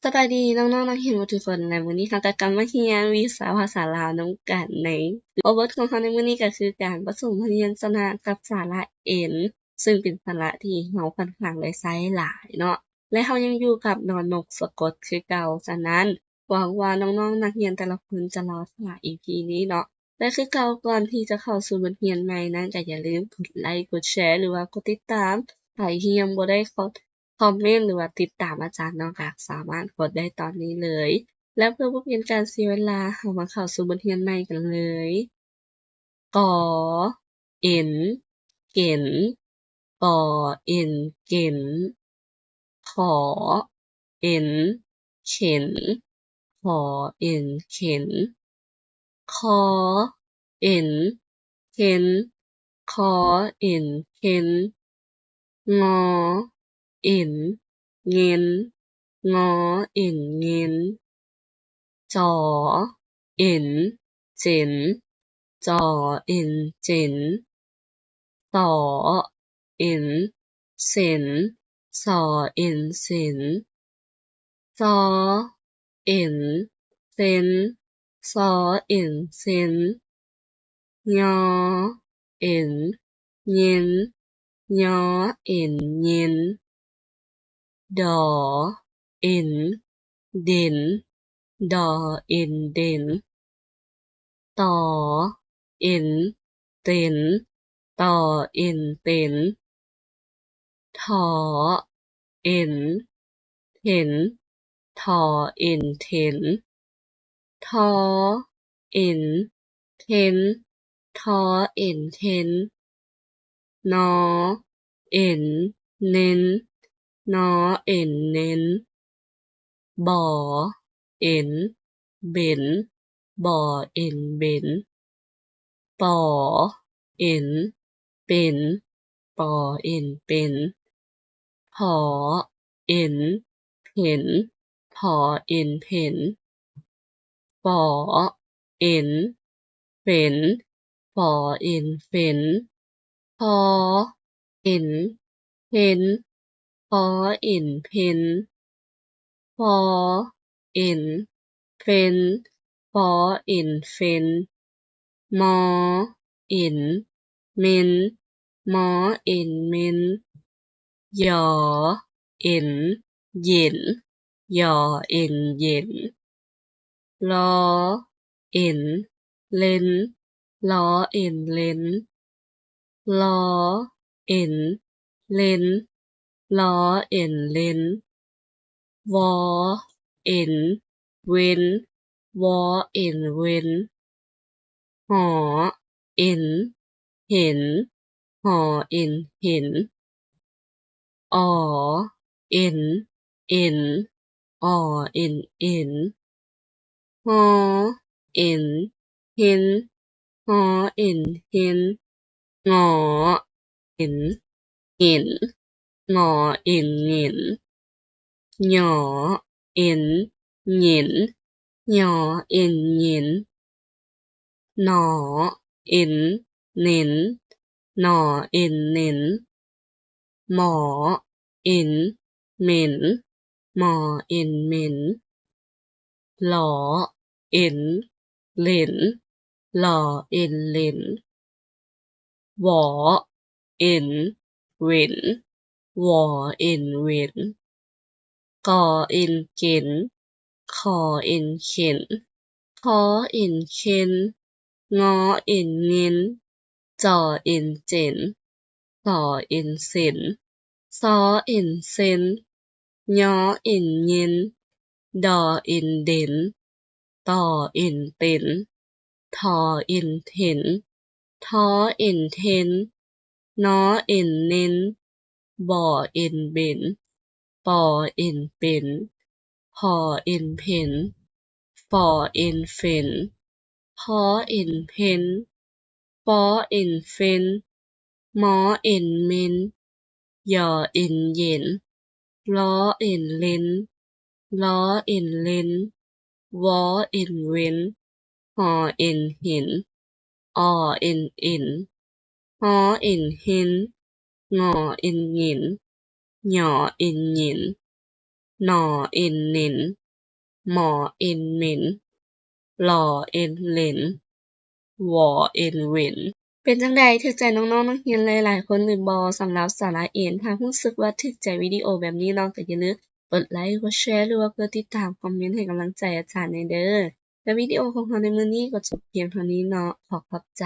ສະບາຍດີນ້ອງໆນັກຮຽນໝົດທຸກຄົນ ແລະ ມື້ນີ້ເຮົາກໍກັບມາຮຽນວິຊາພາສາລາວນຳກັນໃນ ບົດຂອງເຮົາໃນມື້ນີ້ກໍຄືການປະສົມພະຍັນຊະນະກັບສະຫຼະເອັນ ເຊິ່ງເປັນສະຫຼະທີ່ເຮົາຂ້ອນຂ້າງໄດ້ໃຊ້ຫຼາຍເນາະ ແລະ ເຮົາຍັງຢູ່ກັບນອນນົກສະກົດຄືເກົ່າ. ສະນັ້ນ ຫວັງວ່ານ້ອງໆນັກຮຽນແຕ່ລະຄົນຈະລໍຖ້າອີພີນີ້ເນາະ ແລະ ຄືເກົ່າ ກ່ອນທີ່ຈະເຂົ້າສູ່ບົດຮຽນໃໝ່ນັ້ນ ກໍຢ່າລືມກົດໄລ ກົດແຊ ຫຼືວ່າກົດຕິດຕາມ. ໃຜທີ່ຍັງບໍ່ໄດ້ຄອມ ຄອມເມັນ ຫຼືວ່າຕິດຕາມອາຈານເນາະ ກໍສາມາດກົດໄດ້ຕອນນີ້ເລີຍ. ແລ້ວເພື່ອບໍ່ເປັນການເສຍເວລາ ເຮົາມາເຂົ້າສູ່ບົດຮຽນໃໝ່ກັນເລີຍ. ກ ເອັນ ເກັນ ກ ເອັນ ເກັນ ຂ ເອັນ ເຂັນ ຂ ເອັນ ເຂັນ ຄ ເອັນ ເຂັນ ຄ ເອັນ ເຂັນ ງ ເອັນ ເຫງັນ ງ ເອັນ ເຫງັນ ຈ ເອັນ ເຈັນ ຈ ເອັນ ເຈັນ ສ ເອັນ ເສັນ ສ ເອັນ ເສັນ ຊ ເອັນ ເຊັນ ຊ ເອັນ ເຊັນ ຍ ເອັນ ເຫງັນ ຍ ເອັນ ເຫງັນ ດ ເອັນ ເດັນ ດ ເອັນ ເດັນ ຕ ເອັນ ເຕັນ ຕ ເອັນ ເຕັນ ຖ ເອັນ ເຖັນ ຖ ເອັນ ເຖັນ ທ ເອັນ ເທັນ ທ ເອັນ ເທັນ ນ ເອັນ ເນັນ ນ ເອັນ ເນັນ ບ ເອັນ ເບັນ ບ ເອັນ ເບັນ ປ ເອັນ ເປັນ ປ ເອັນ ເປັນ ຜ ເອັນ ເຜັນ ຜ ເອັນ ເຜັນ ຝ ເອັນ ເຝີນ ຝ ເອັນ ຝິນ ທ ເອັນ ເທັນ ທ ເອັນ ເທັນ ຟ ເອັນ ເຟັນ ຟ ເອັນ ເຟັນ ມ ເອັນ ເມັນ ມ ເອັນ ເມັນ ຢ ເອັນ ເຢັນ ຢ ເອັນ ເຢັນ ລ ເອັນ ເຫຼັນ ລ ເອັນ ເຫຼັນ ລ ເອັນ ເຫຼັນ ລ ເອັນ ເຫຼັນ ວ ເອັນ ເວັນ ວ ເອັນ ເວັນ ຫ ເອັນ ເຫັນ ຫ ເອັນ ເຫັນ ອ ເອັນ ເອັນ ອ ເອັນ ເອັນ ຫ ເອັນ ເຫັນ ຫ ເອັນ ເຫັນ ງ ເອັນ ເຫງັນ ງ ເອັນ ເຫງັນ ຍ ເອັນ ເຫງັນ ຍ ເອັນ ເຫງັນ ນ ເອັນ ເນັນ ນ ເອັນ ເນັນ ມ ເອັນ ເໝັນ ມ ເອັນ ເໝັນ ລ ເອັນ ເຫຼັນ ລ ເອັນ ເຫຼັນ ວ ເອັນ ເວັນ ວ ເອັນ ເວັນ ກ ເອັນ ເກັນ ຂ ເອັນ ເຂັນ ຄ ເອັນ ເຄັນ ງ ເອັນ ເຫງັນ ຈ ເອັນ ເຈັນ ສ ເອັນ ເສັນ ຊ ເອັນ ເຊັນ ຍ ເອັນ ເຫງັນ ດ ເອັນ ເດັນ ຕ ເອັນ ເຕັນ ທ ເອັນ ເທັນ ທ ເອັນ ເທັນ ນ ເອັນ ເນັນ ບ ເອັນ ເບັນ ປ ເອັນ ເປັນ ພ ເອັນ ເພັນ ຟ ເອັນ ເຟັນ ພ ເອັນ ເພັນ ຟ ເອັນ ເຟັນ ມ ເອັນ ເມັນ ຢ ເອັນ ເຢັນ ລ ເອັນ ເລັນ ລ ເອັນ ເລັນ ວ ເອັນ ເວັນ ຫ ເອັນ ເຫັນ ອໍ ເອັນ ເອັນ ຫ ເອັນ ເຫັນ ງ ເອັນ ເຫງັນ ຍ ເອັນ ເຫງັນ ໜໍ່ເອັນເໜັນ, ໝໍ່ເອັນເໝັນ, ຫຼໍ່ເອັນເຫຼນ, ຫວໍ່ເອັນເຫວັນ. ເປັນຈັ່ງໃດ? ຖືກໃຈນ້ອງໆນັກຮຽນຫຼາຍໆຄົນຫຼືບໍ່? ສຳລັບສະຫຼະເອັນ, ຫາກຮູ້ສຶກວ່າຖືກໃຈວິດີໂອແບບນີ້ແລ້ວ ກໍຢ່າລືມກົດໄລ, ກົດແຊ ຫຼືວ່າກົດຕິດຕາມ, ຄອມເມັນໃຫ້ກຳລັງໃຈອາຈານແດ່ເດີ້. ແລະ ວິດີໂອຂອງເຮົາໃນມື້ນີ້ກໍຈົບພຽງເທົ່ານີ້ເນາະ. ຂໍຂອບໃຈ.